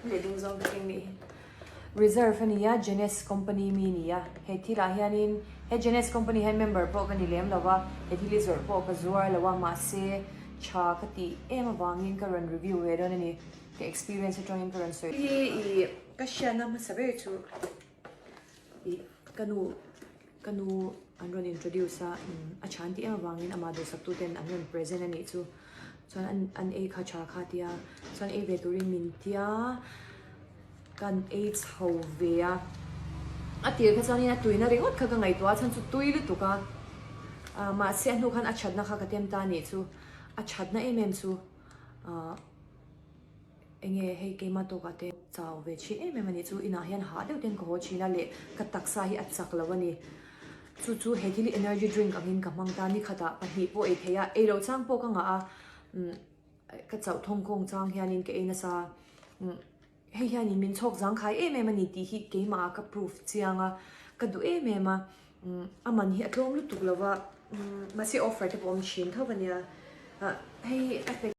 Lehling zawng ka keng nih hi. Reserve a ni a, Jeunesse company mi a ni a. He thilah hianin he Jeunesse company hian member pawh ka ni lem lo va, he thil hi zawrh pawh ka zuar lo a, mahse tha ka tih em avangin ka rawn review ve dawn a ni. Ka experience atangin ka rawn sawi. Hi i ka hriatna hmasa ber chu i ka nu ka nu an rawn introduce a, a tha an tih em avangin amah duhsak tuten an rawn present a nih chu. Chuan an an ei kha tha kha tia chuan ei ve turin min tia kan ei chho ve a. A tir kha chuanin a tuina ringawt kha ka ngaihtuah a chhan chu tui lutuk a ah mahse a hnu khan a thatna kha ka tem ta anih chu a thatna em em chu ah enge hei keimah tawkah te chau ve thin em em anih chu inah hian hah deuh ten ka haw thin a leh ka taksa hi a chak lo a ni. Chu chu he thil hi energy drink angin ka hmang ta, nikhatah pahnih pawh ei thei a, ei loh chang pawh ka ngah a, umm ka chauh thawng kawng chang hianin ka ei nasa, umm hei hianin min chhawk zangkhai em em a ni tih hi keimah ah ka proof chiang a, ka duh em em a, umm a man hi a tlawm lutuk lo va, umm mahse offer te pawh awm thin tho a nia, ah hei a pack.